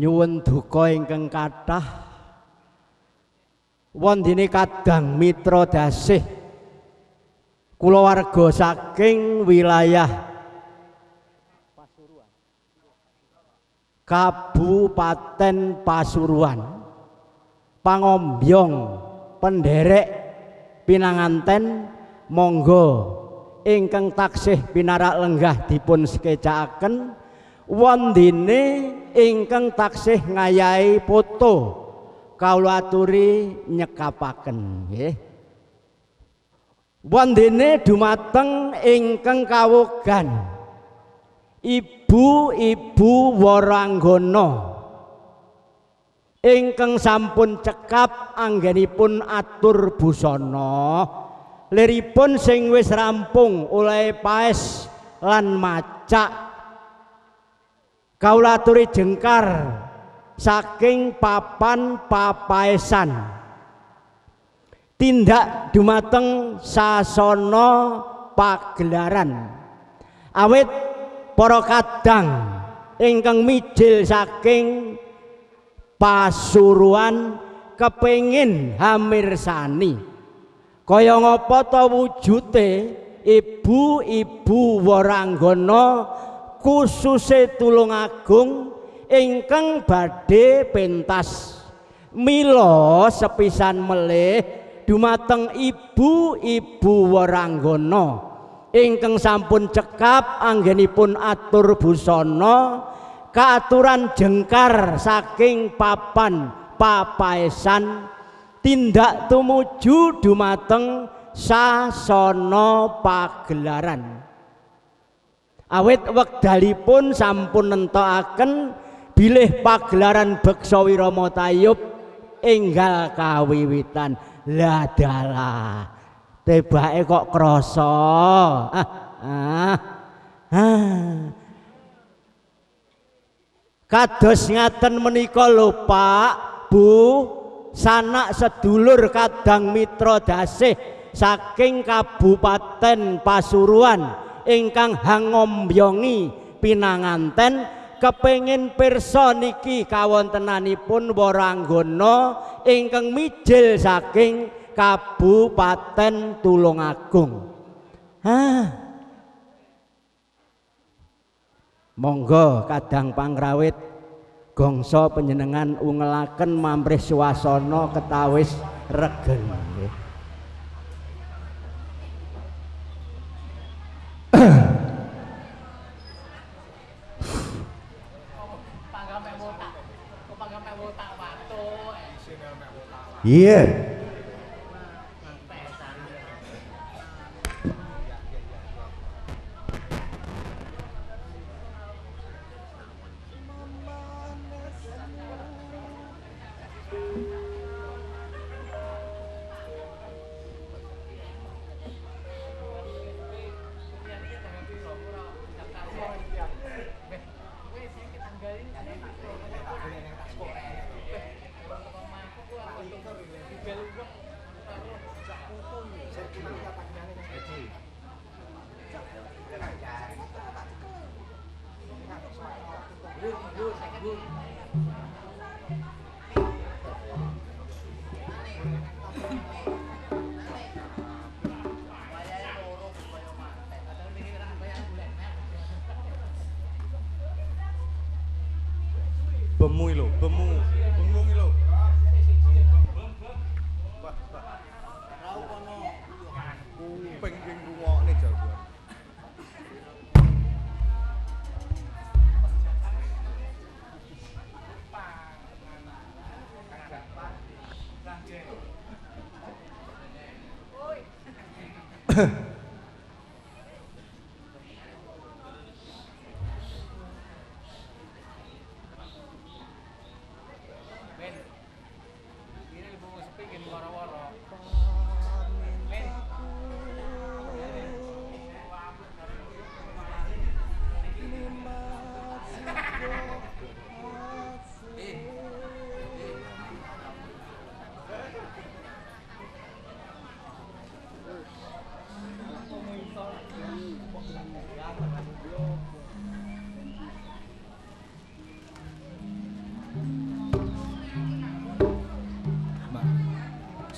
Nyuwun duka ingkang kathah wondene kadang mitra dasih kulawarga saking wilayah Kabupaten Pasuruan, pangombyong penderek pinanganten monggo ingkang taksih pinarak lenggah dipun sekecakaken wondene ingkang taksih ngayahi foto kawula aturi nyekapaken nggih. Wondene dumateng ingkang kawogan ibu-ibu waranggana ingkang sampun cekap anggenipun atur busana, liripun sing wis rampung oleh paes lan macak kawula aturi jengkar saking papan papaesan tindak dumateng sasana pagelaran. Awit para kadang ingkang mijil saking Pasuruan kepengin hamirsani kaya ngapa ta wujute ibu-ibu waranggana kususe Tulungagung ingkang badhe pentas. Mila sepisan melih dumateng ibu-ibu waranggana ingkang sampun cekap anggenipun atur busana kaaturan jengkar saking papan papaesan tindak tumuju dumateng sasana pagelaran. Awit wekdalipun sampun nentokaken bilih pagelaran Beksa Wirama Tayub enggal kawiwitan. Lah dalah tebake kok krasa. Kados ngaten menika lho Pak, Bu, sanak sedulur kadang mitra dasih saking Kabupaten Pasuruan ingkang hangombyongi pinanganten kepengin pirsa niki kawontenanipun waranggana ingkang mijil saking Kabupaten Tulungagung. Hah. Monggo kadang pangrawit gongso panjenengan ungelaken mamrih suasana ketawis regen. Iya. Bemu lho, bemu, bemu lho. Kuping sing ngrungokne jagoan.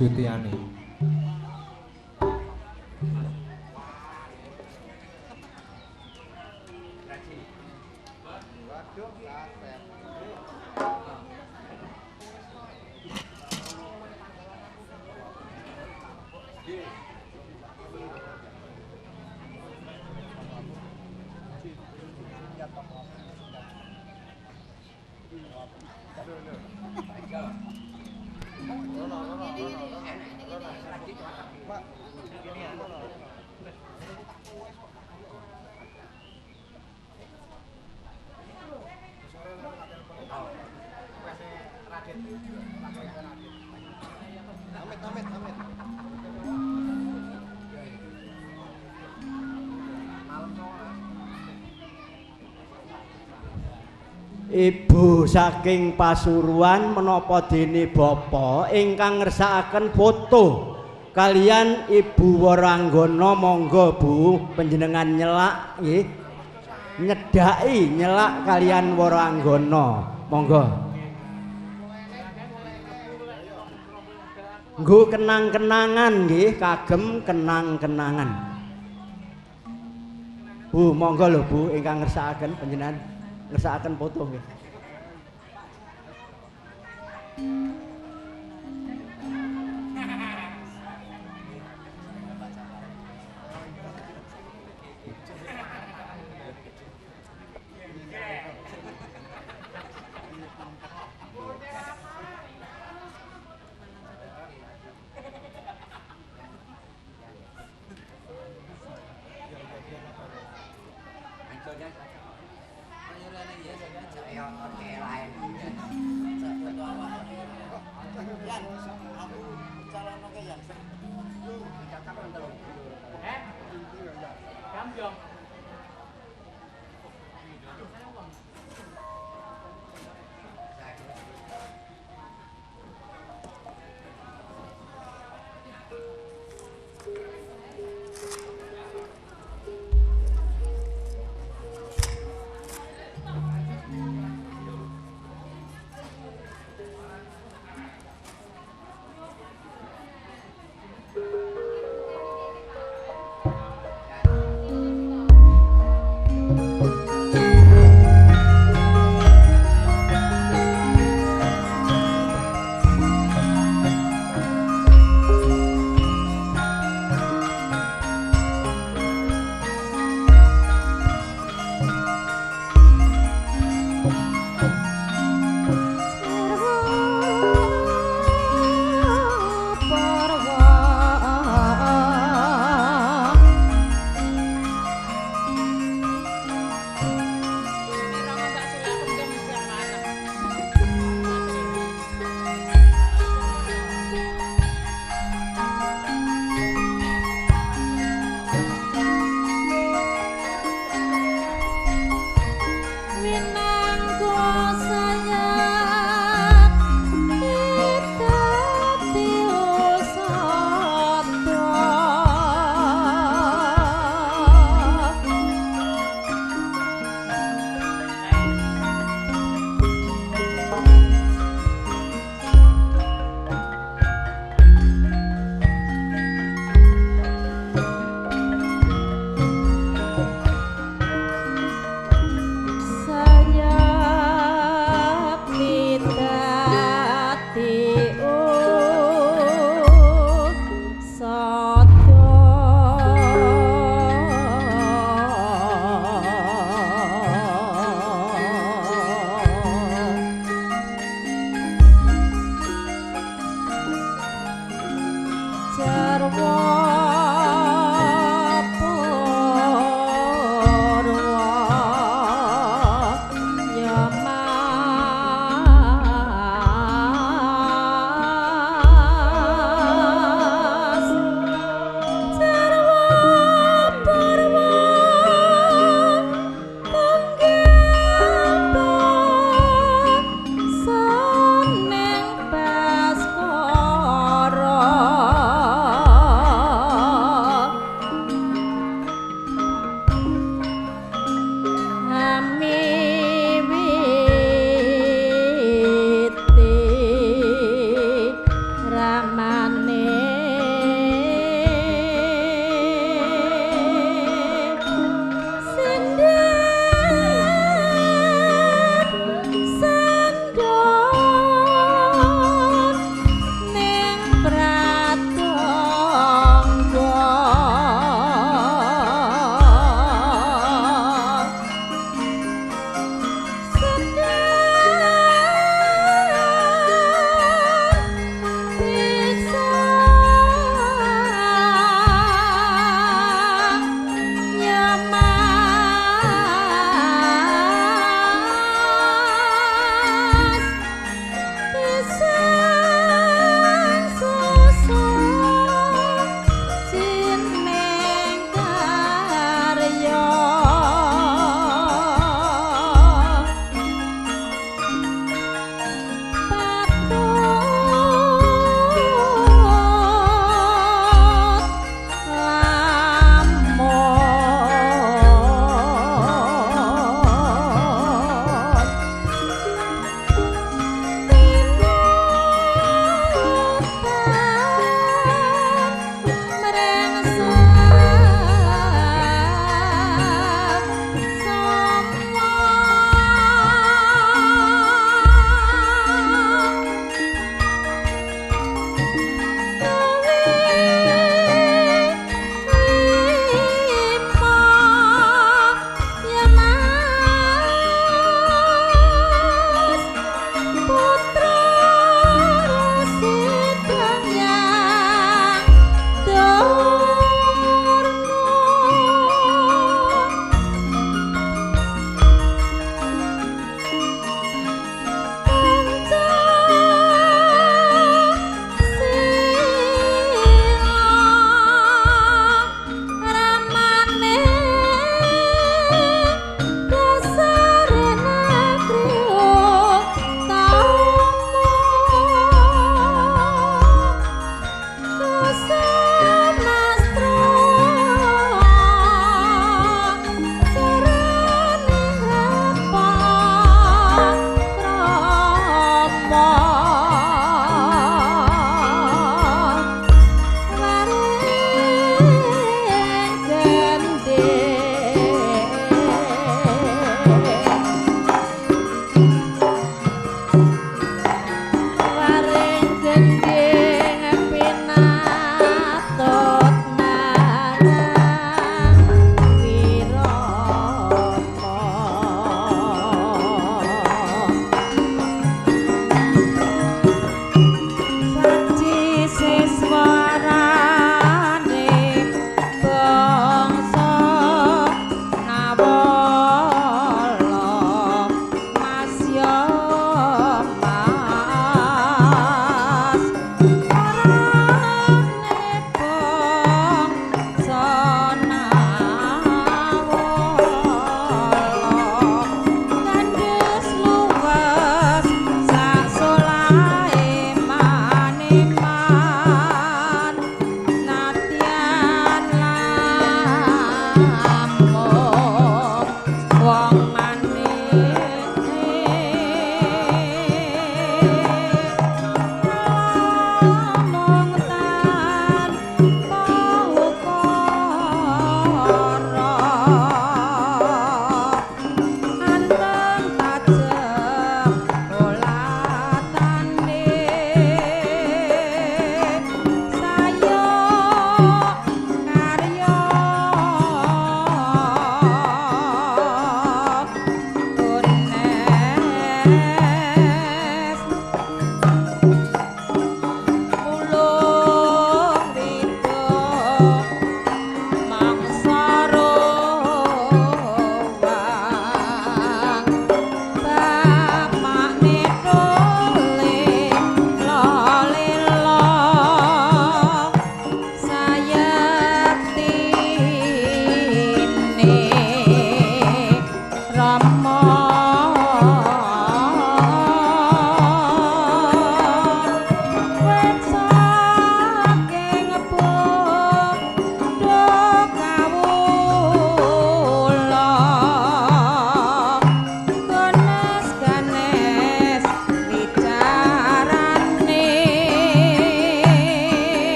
Sutiani. Ibu saking Pasuruan menapa dene bapa ingkang ngersakaken foto kalian Ibu Waranggana, monggo Bu panjenengan nyelak nggih, nyedhaki nyelak kalian Waranggana, monggo. Nggo kenang-kenangan nggih, kagem kenang-kenangan. Bu monggo lho Bu ingkang ngersakaken panjenengan ngersakaken foto nggih.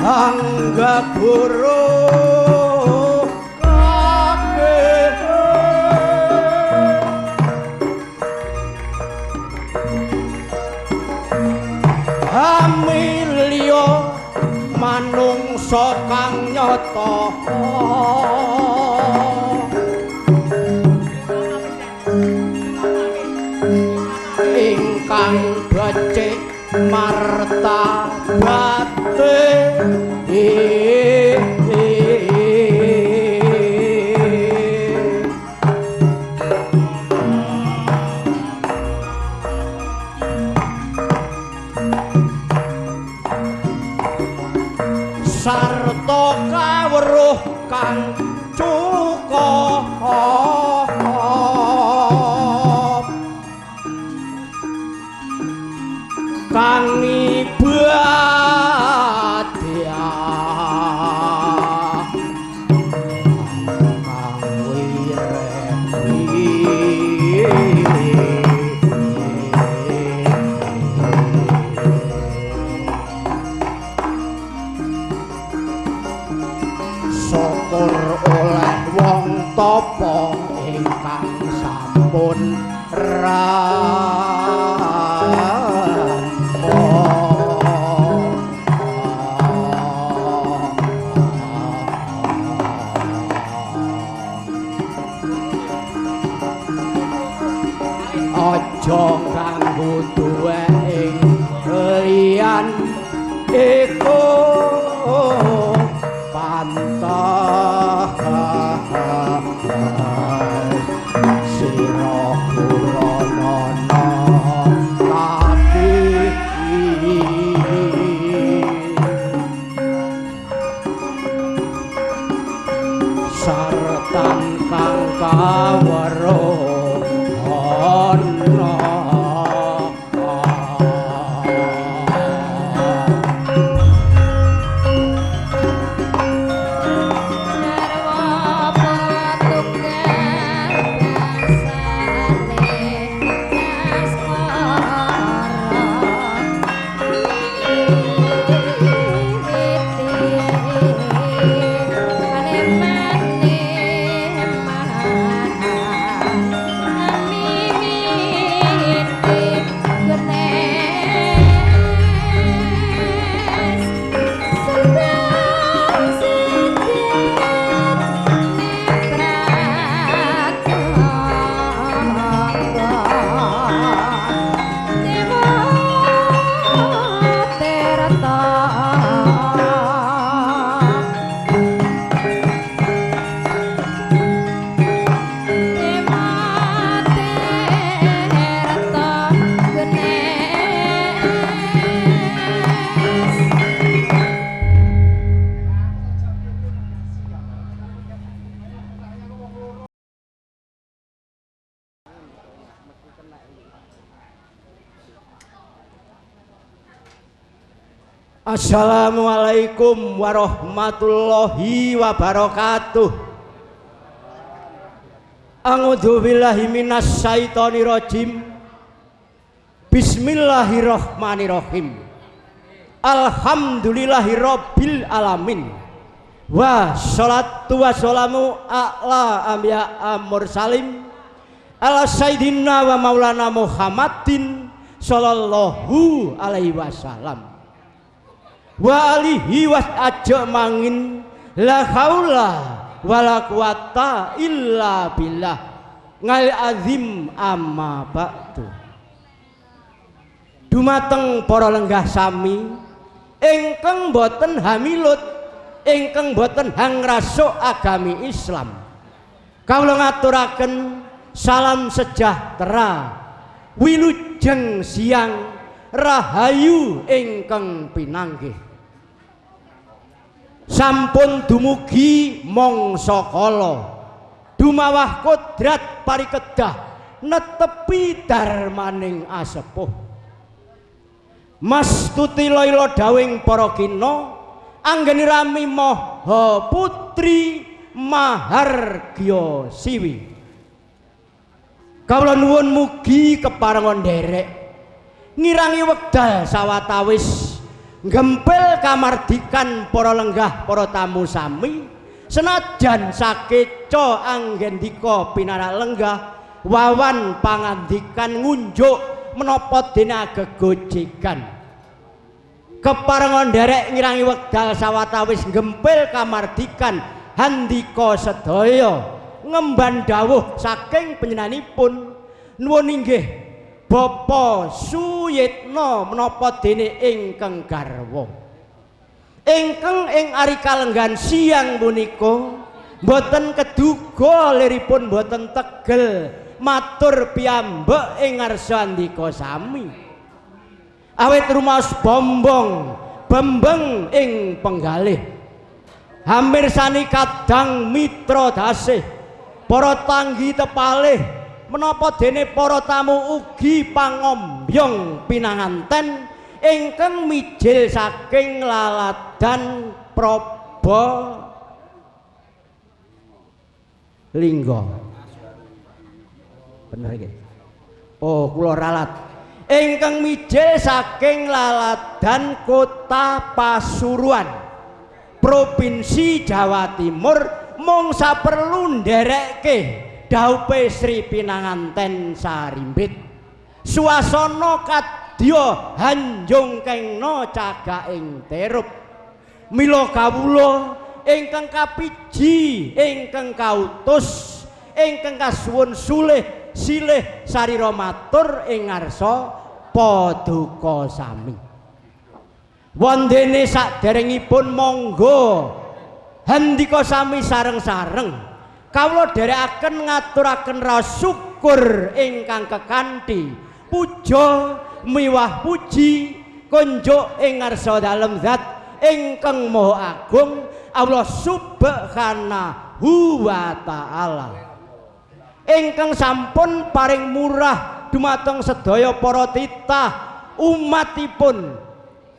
Angga guru kabeh Amilio manungsa kang nyata ingkang becik martabate. Sarta kawruh kang cukup kang ibadah kang wireti. Syukur oleh wong tapa ingkang sampun aja kanggo duwe ing liyan iku pantes sira kuranana kaki sartan kang kaweruh. Assalamualaikum warahmatullahi wabarakatuh. A'udzubillahi minasyaitonirrajim. Bismillahirrahmanirrahim. Alhamdulillahirabbil alamin. Wassalatu wassalamu ala anbiya mursalim ala sayyidina wa maulana Muhammadin sallallahu alaihi wasallam wa alihi was ajma'in la haula wala quwata illa billah ngal azim amma ba'du. Dumateng para lenggah sami ingkang boten hamilut, ingkang boten hangrasuk agami Islam, kawula ngaturaken salam sejahtera, wilujeng siang, rahayu ingkang pinanggih. Sampun dumugi mangsa kala dumawah kodrat parikedah netepi darmaning asepuh. Mas tuti laila dawing para kina anggeni rami maha putri mahargya siwi. Kawula nuwun mugi keparenga nderek ngirangi wekdal sawatawis Gempil kamardikan para lenggah para tamu sami senajan sakeca anggendika pinarak lenggah wawan pangandikan ngunjuk menapa dene gegojegan keparenga nderek ngirangi wekdal sawetawis gempil kamardikan handika sedaya ngemban dawuh saking panjenenganipun nuwun inggih Bapak Suyitno menapa dene ingkang garwa ingkang ing ari kalenggan siang punika mboten keduga liripun mboten tegel matur piyambak ing ngarsa andika sami awit rumaos bombong bembeng ing penggalih hamirsani kadang mitra dasih para tanggi tepalih menapa dene para tamu ugi pangombyong pinanganten ingkang mijil saking laladan Probolinggo. Bener iki? Oh, kula ralat. Ingkang mijil saking laladan Kota Pasuruan, Provinsi Jawa Timur, mung saperlu nderekke daupe Sri Pinanganten Sarimbit. Suasana kadya hanjung kengna cagaking terup. Mila kawula ingkang kapiji ingkang kautus ingkang kasuwun sulih silih sarira matur ing ngarsa paduka sami. Wondene saderengipun monggo handika sami sareng-sareng kawula dherekaken ngaturaken raos syukur ingkang kekanthi puja miwah puji kunjuk ing ngarsa dalem zat ingkang Maha Agung Allah Subhanahu wa taala ingkang sampun paring murah dumateng sedaya para titah umatipun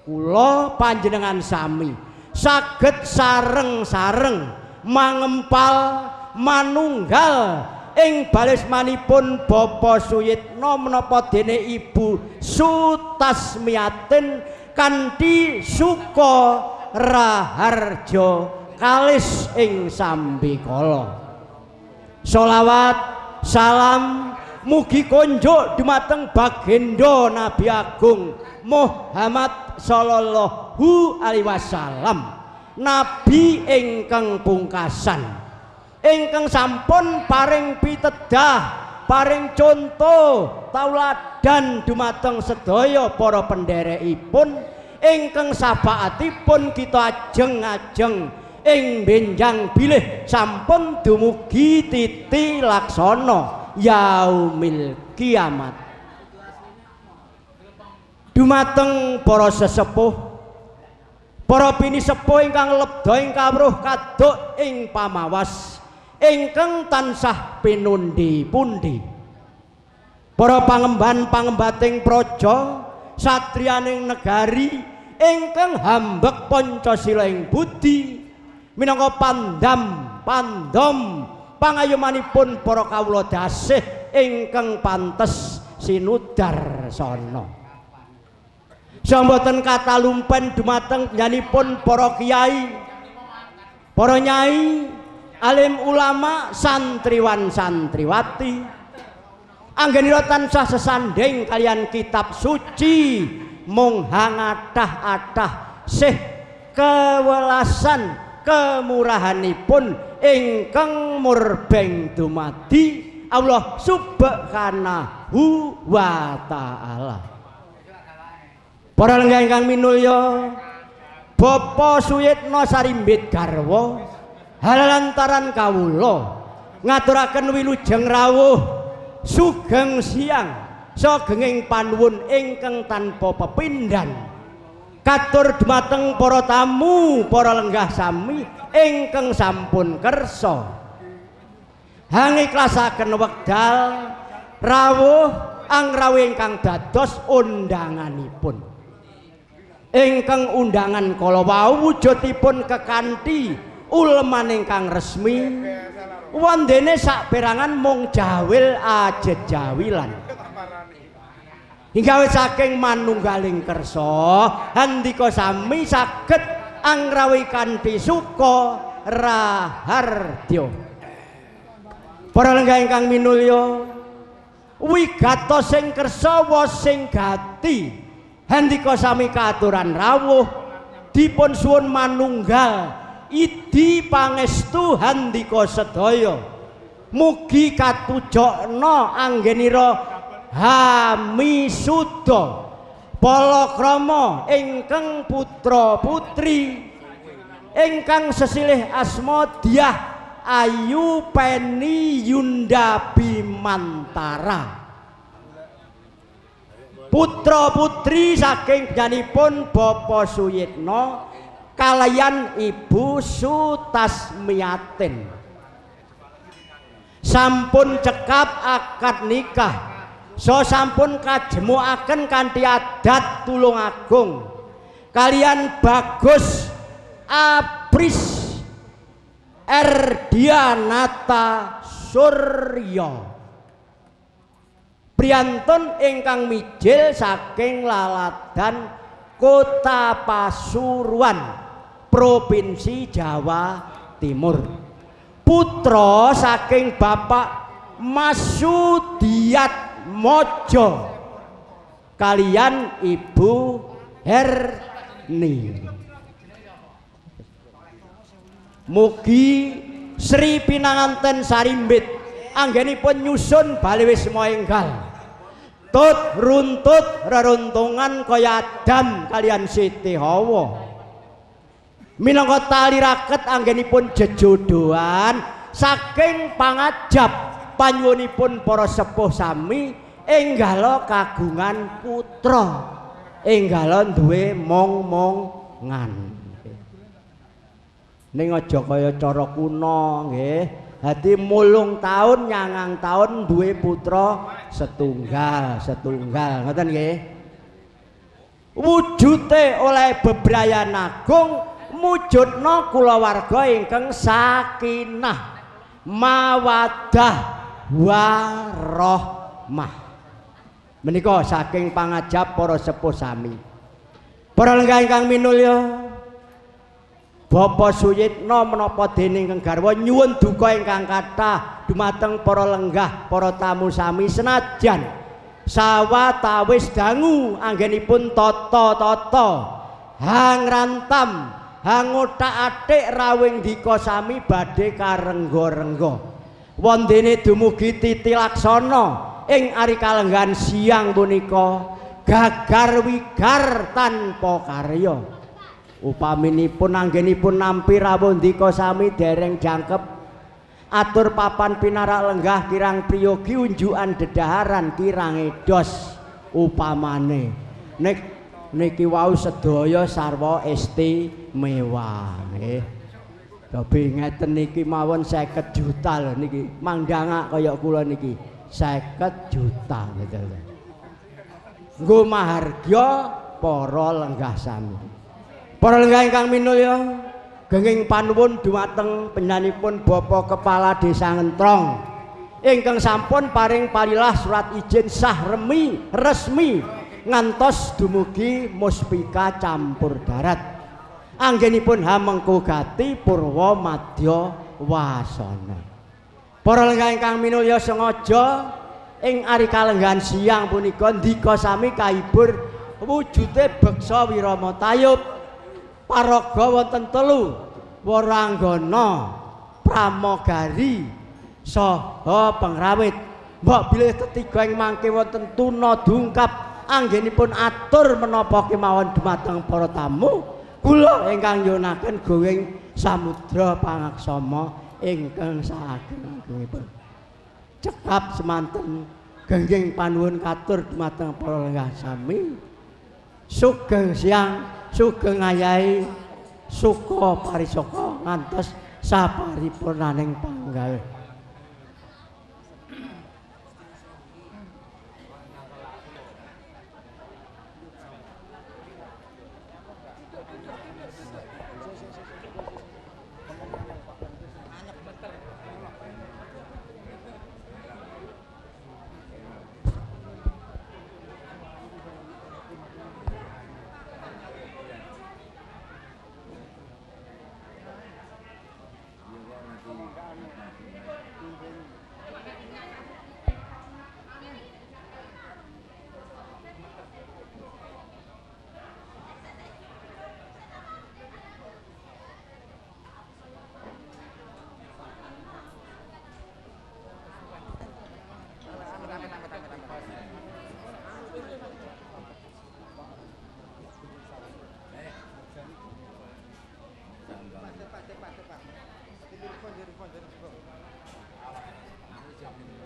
kula panjenengan sami saged sareng-sareng mangempal manunggal ing balismanipun Bapak Suyitno menapa dene Ibu Sutasmiatin kanthi suka raharja kalis ing sambikala. Sholawat salam mugi konjuk dumateng baginda Nabi Agung Muhammad sallallahu alaihi wasallam, nabi ingkang pungkasan ingkang sampun paring pitedah, paring contoh tauladan dumateng sedaya para penderekipun ingkang syafaatipun kita ajeng-ajeng ing benjang bilih sampun dumugi titi laksana yaumil kiamat. Dumateng para sesepuh, para pinisepuh ingkang lebda ing kawruh kaduk ing pamawas ingkang tansah pinundi-pundi, para pangemban pangembating praja satriyaning negari ingkang hambek Pancasila ing budi minangka pandam pandom pangayomanipun para kawula dasih ingkang pantes sinudarsana. Samboten katalumpen dumateng panjenenganipun para kiai, para nyai, alim ulama, santriwan santriwati, anggenira tansah sesanding kalian kitab suci mung hangathah-athah sih kewelasan kemurahanipun ingkang murbeng dumadi Allah Subhanahu wa taala. Para lenggah ingkang minulya, Bapak Suyitno Sarimbit garwa halalantaran kawula ngaturaken wilujeng rawuh sugeng siang sogenging panuwun ingkang tanpa pepindhan katur dumateng para tamu para lenggah sami ingkang sampun kersa hangiklasaken wekdal rawuh angrawuh ingkang dados undanganipun. Ingkang undangan kala wau wujudipun kekanthi uleman ingkang resmi wondene saperangan mung jawil ajejawilan. Hingga saking manunggaling kersa handika sami saged angrawi kanthi suka raharja. Para lenggah ingkang minulya, wigatos sing kersa wos sing gati handika sami katuran rawuh dipun suwun manunggal idi pangestu handika sedaya. Mugi katujokna anggenira hamisuda palakrama ingkang putra putri ingkang sesilih asma Dyah Ayu Peni Yunda Bimantara, putra putri saking panjenenganipun Bapak Suyitno kalayan Ibu Sutasmiatin. Sampun cekap akad nikah, so sampun kajemukaken kanthi adat Tulungagung kalian Bagus Apris Erdianata Surya, priyantun ingkang mijil saking Laladan Kota Pasuruan, Provinsi Jawa Timur, putra saking Bapak Masudiat Mojo kalian Ibu Herni. Mugi Sri Pinanganten Sarimbit anggenipun nyusun bali wisma enggal tut runtut reruntungan kaya Adam kalian Siti Hawa, minangka tali raket anggenipun jejodohan saking pangajap panyuwunipun para sepuh sami enggala kagungan putra, enggala duwe mong-mongan. Ning aja kaya cara kuna nggih. Dadi mulung taun nyangang taun duwe putra setunggal, setunggal ngoten nggih. Wujute oleh bebrayan agung mujudna kulawarga ingkang sakinah mawaddah warahmah. Menika saking pangajap para sepuh sami. Para lenggah ingkang minulya, Bapak Suyitno menapa dene ingkang garwa nyuwun duka ingkang kathah dumateng para lenggah para tamu sami senajan sawetawis dangu anggenipun tata-tata hang rantam hang othak-athik rawuh ndika sami badhe karengga-rengga. Wondene dumugi titi laksana ing ari kalenggahan siang punika gagar wigar tanpa karya. Upaminipun anggenipun nampi rawuh ndika sami dereng jangkep atur papan pinarak lenggah kirang priyogi unjukan dedaharan kirang edos upamane. Nek niki wau sedaya sarwa istimewa nggih. Tapi ngeten niki mawon 50 juta lho niki mangdangak kaya kula niki 50 juta gitu lho. Nggo mahargya para lenggah sami. Para lenggah ingkang minulya, genging panuwun dumateng panjenenganipun Bapak Kepala Desa Ngentrong ingkang sampun paring palilah surat izin sah resmi ngantos dumugi Muspika Campur Darat. Anggenipun hamengku gati purwa madya wasana. Para lenggah ingkang minulya sengaja ing ari kalenggahan siang punika ndika sami kahibur wujude beksa wirama tayub. Paraga wonten telu waranggana pramogari saha pengrawit. Mbok bilih tetiga ing mangke wonten tuna dungkap anggenipun atur menapa kemawon dumateng para tamu. Kula ingkang nyuwunaken gowing samudra pangaksama ingkang saageng-agengipun. Cekap semanten gengging panuwun katur dumateng para lenggah sami. Sugeng siang, sugeng ayahi, suka parisaka ngantos saparipurnaning panggawe. Pamit.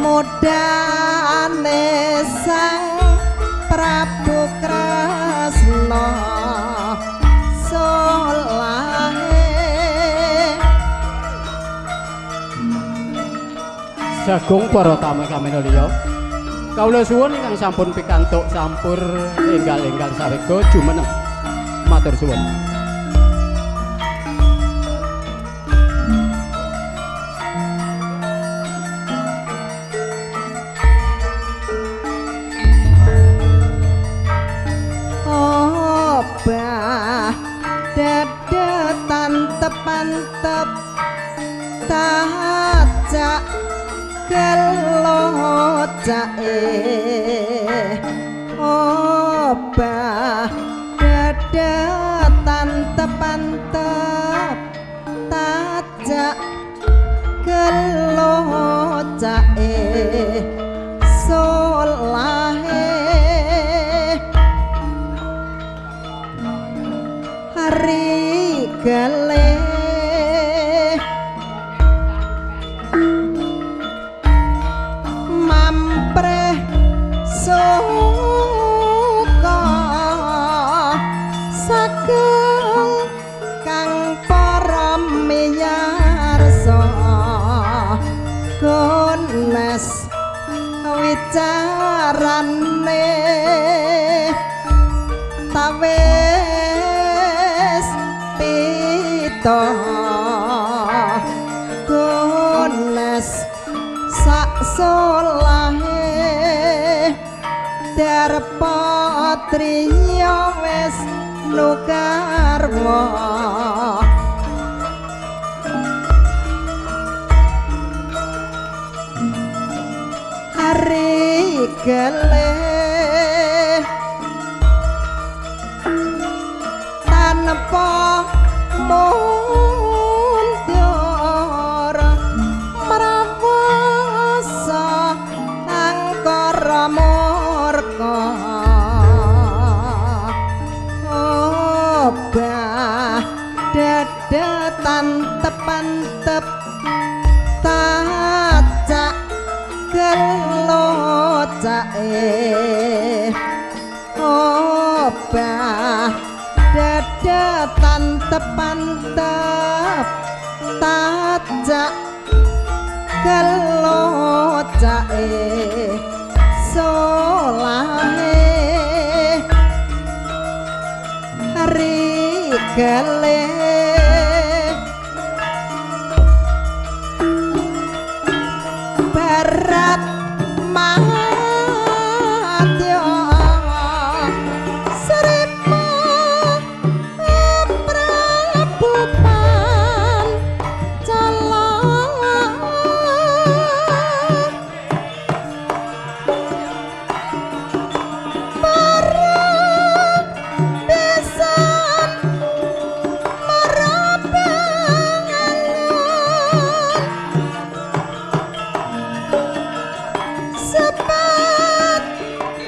Mudane Sang Prabu Kresna solahe. Sagung para tamu kaminulya, kawula suwun ingkang sampun pikantuk sampur enggal-enggal sawega jumeneng. Matur suwun. Obah dada tantep-antep tajak kelocake. Obah dada tantep-antep tajak kelocake solahe. Hari gale mampreh suka sageng kang para miyarsa gones wicarane tawes pita gones sak solahe darpa triya wis nukarwa. Hari gele tanpa mundur mrawasa angkara murka. Obah dada tantep-antep tajak kelocake. Obah dada tantep-antep tajak kelocake solahe. Tegele Barat Madya Srima Prabu Pancala Para besan marabangan sepat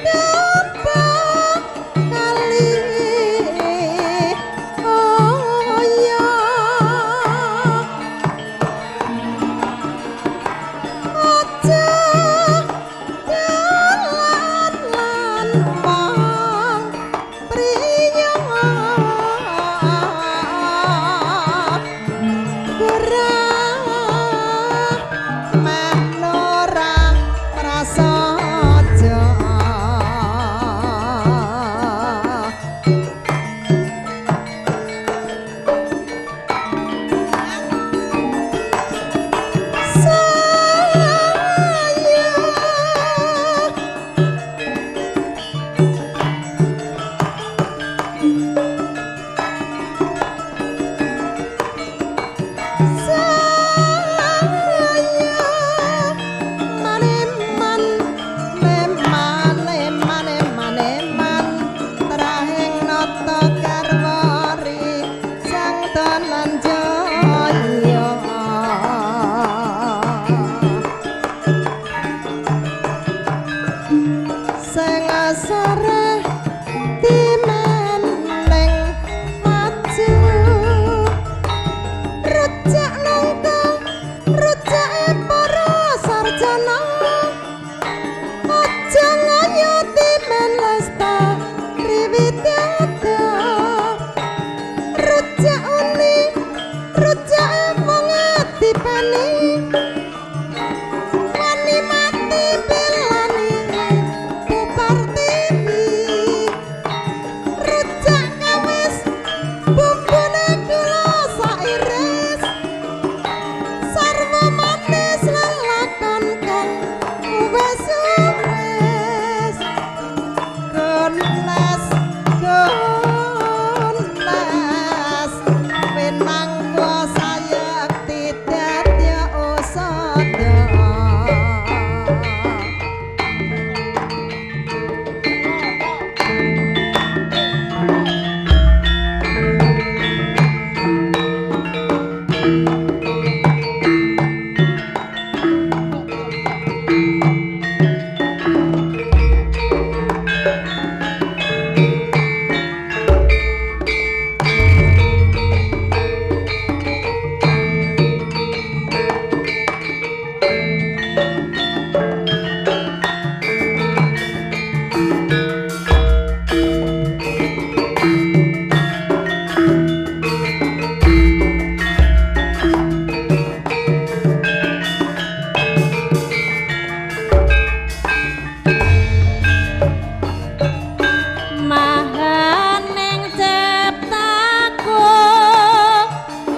dampak kali oya aja dalan lan wong priya kurang manora prasaja. Saya Saya maneman maneman maneman trahing nata karwari sang Dananjaya. Sing asare timeneng maju rujak nangka rujake para sarjana aja ngayo timen lesta riwidyada rujak uni rujake wong adipani wani mati belani bupartiwi rujak kawis bumbune gula sairis sarwa manis lelakon kang wis wis gones gones wenang kuasa yekti dadya usada. Mahaning ciptaku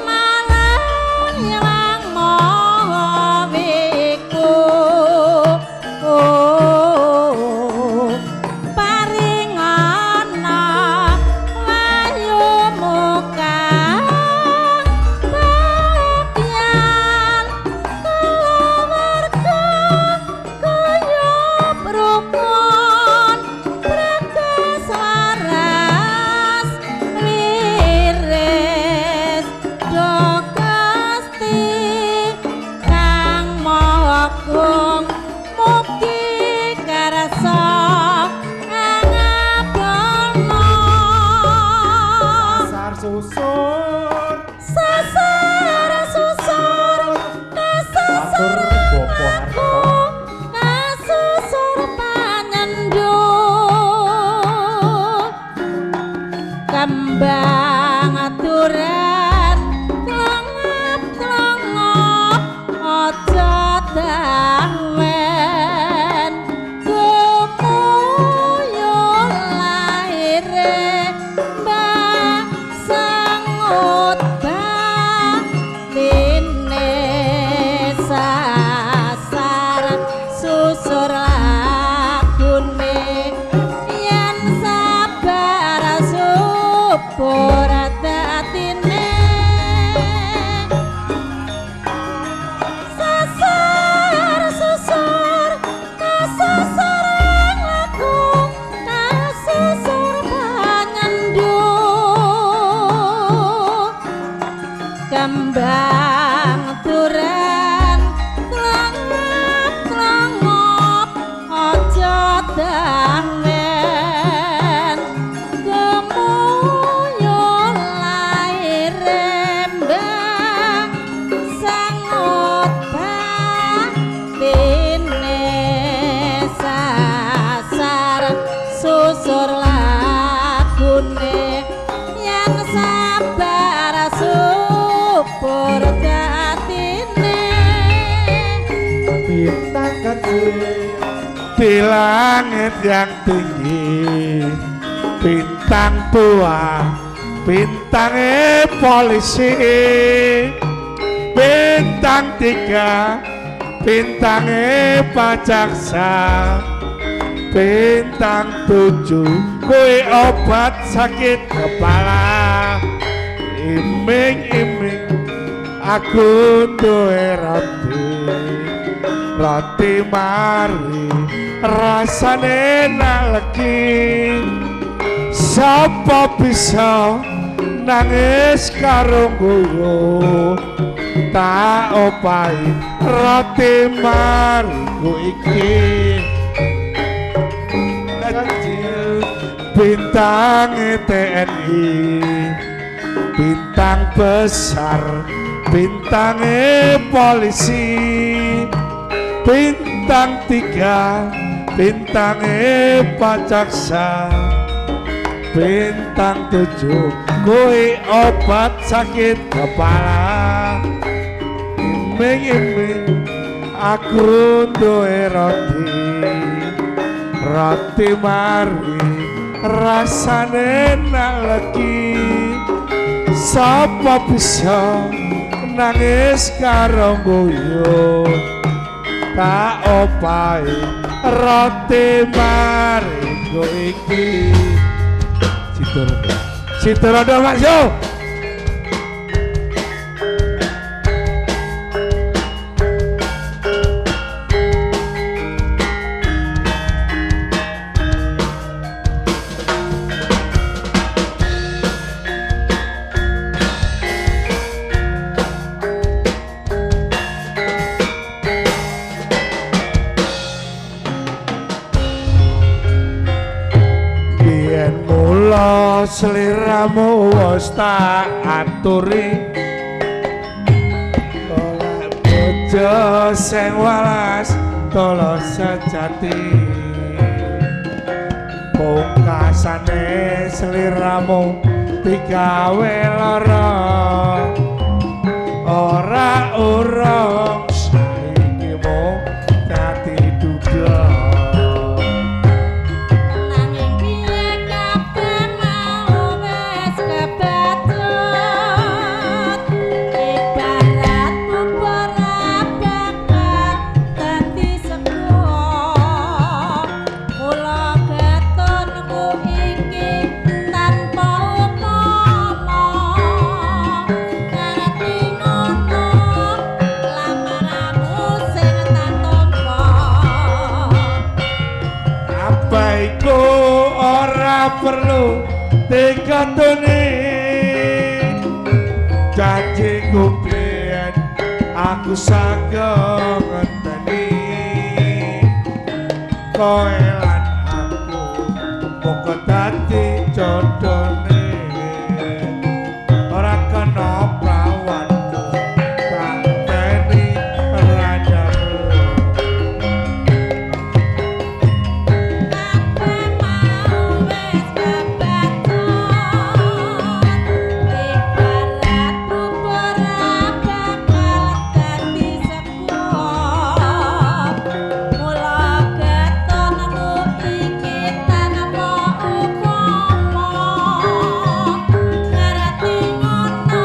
marang Yang Maha Wiku paringana wahyu kang bagyan kulawarga kaya rukun pragas waras wiris do Gusti kang Maha Agung mugi karsa angabono Sasar susur sasar susur kasasar Atur Bapak aku kasusur panyendu kembang aturan klongop klongop aja dawen gumuyu lahire Mbah Sengkuni. Kembang duren tlongop tlongop aja dawen gemuyu lair rembang sangut batine sasar susur lagune yen sabar subur dadine. Bintang kecil di langit yang tinggi, bintang tua, bintang polisi, bintang tiga, bintang pajaksa, bintang tujuh, kue obat sakit kepala. Iming-iming aku duwe roti, roti mari rasane nak legi. Sapa bisa nangis karo guyu, tak opahi roti mariku iki. Kecil bintang TNI, bintang besar, bintang polisi, bintang tiga, bintang pajaksa, bintang tujuh, kue obat sakit kepala. Iming-iming aku duwe roti, roti mari rasane nak legi. Sapa bisa nangis karo guyu, tak opahi roti mariku iki. Siturodo, Siturodo Mas yo. Biyen mula sliramu wis tak aturi, golek bojo sing welas tulus sejati. Pungkasane sliramu digawe lara, ora urung saiki mung dadi duda. Nanging piye kabeh mau wis kebacut, ibarat bubur bakal dadi sego. Kula ketunku iki tanpa upama, ngerti ngono lamaranmu sing tak tampa. Apa iku ora perlu dikatuni, janjiku biyen aku saged ngenteni. Kowe lan aku muga dadi jodhone, ora kena prawanku tak teni randamu. Kabeh mau wis kebacut, ibarat bubur bakal dadi sego. Mula ketonku iki tanpa upama, ngerti ngono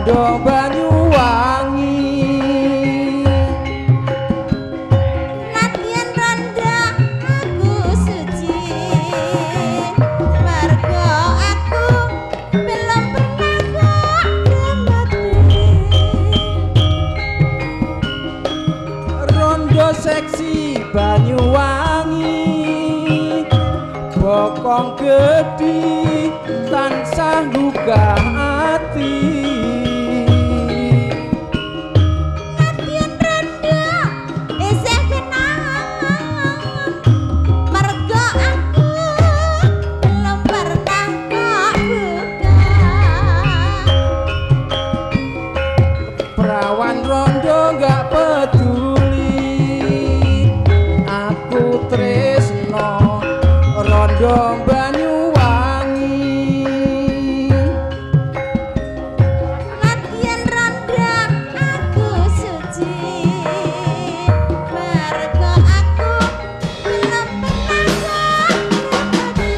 Rondo Banyuwangi. Nadyan rondo aku suci, mergo aku belum pernah kok mati. Rondo seksi Banyuwangi, bokong gedhi tansah nggugah ati. Nadyan rondo isih kenal, mergo aku belum pernah kok buka. Perawan rondo gak peduli, aku tresno rondo Banyuwangi. Nadyan rondo aku suci, mergo aku belum pernah kok mati.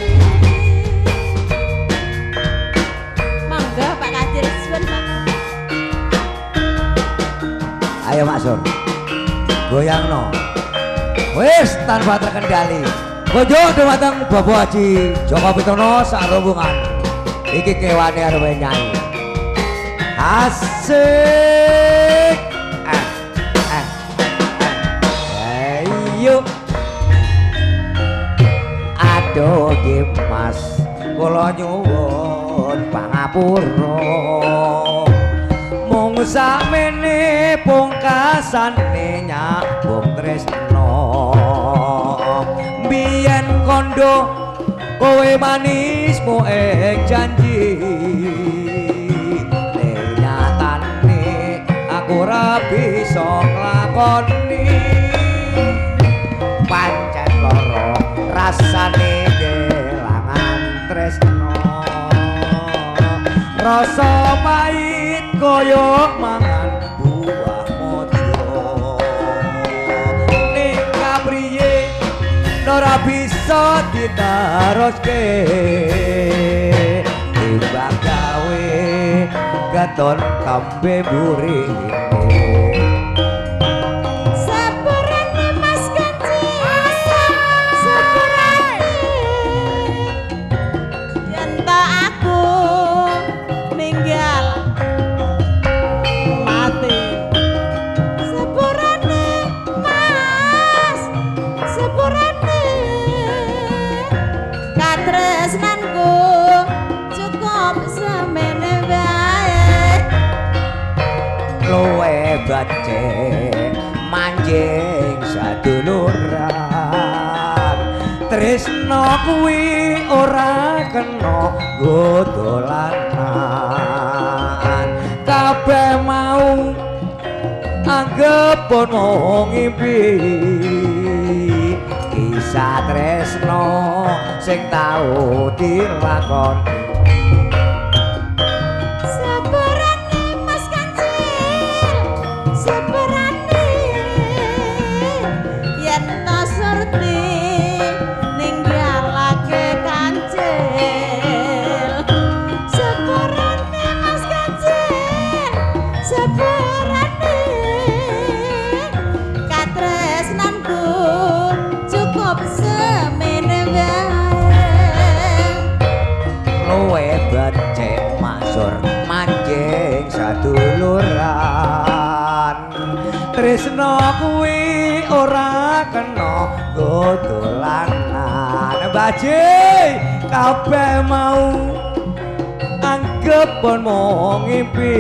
Monggo Pak Kadir, suwun Pak. Ayo Mak Sur. Goyangno. Wis tanpa terkendali. Kunjung dumateng Bapak Haji Joko Pitono sak rombongan. Iki kewane arep nyanyi. Asik. Eh, eh, eh. Ayo. Aduh nggih Mas, kula nyuwun pangapura. Mung sakmene pungkasane nyambung tresno. Biyen kondo kowe manis mung ing janji. Ning nyatane aku ora bisa nglakoni. Pancen lara rasane kelangan tresno. Rasa pahit kaya mangan buah modyo. Ning kapriye ora bisa diteruske. Timbang gawe keton kambe burine. Sepurane Mas Kancil, sepurane yen ta aku ninggal mati. Sepurane Mas, sepurane katresnanku cukup semene wae. Luwe becik manjing saduluran, tresno kuwi ora kena nggo dolanan. Kabeh mau anggep mung ngimpi, kisah tresno sing tau dilakoni. Sepurane Mas Kancil, sepurane yen to surti ninggalake kancil. Sepurane Mas Kancil, sepurane katresnanku cukup semene wae. Luwe becik masur manjing saduluran, tresno kuwi ora kena nggo dolanan. Baji kabeh mau anggep mung ngimpi.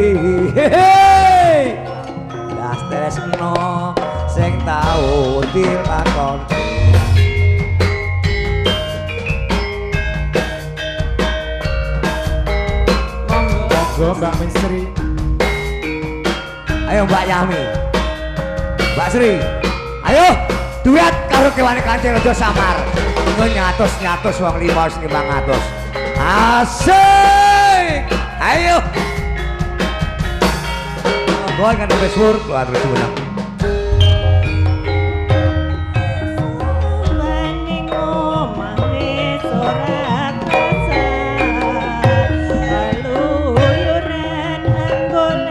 Das tresno sing tau dilakoni. Monggo Mbak Misri. Ayo Mbak Yami, Mbak Sri, ayo duet karo kewane kancil aja samar. Engko nyatus-nyatus wong 5 sing 500. Asik. Ayo. Monggo ingkang nembe suwur kula atur jumeneng. Nanging omah wis ora krasa, keluyuran anggone.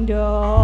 Bunda.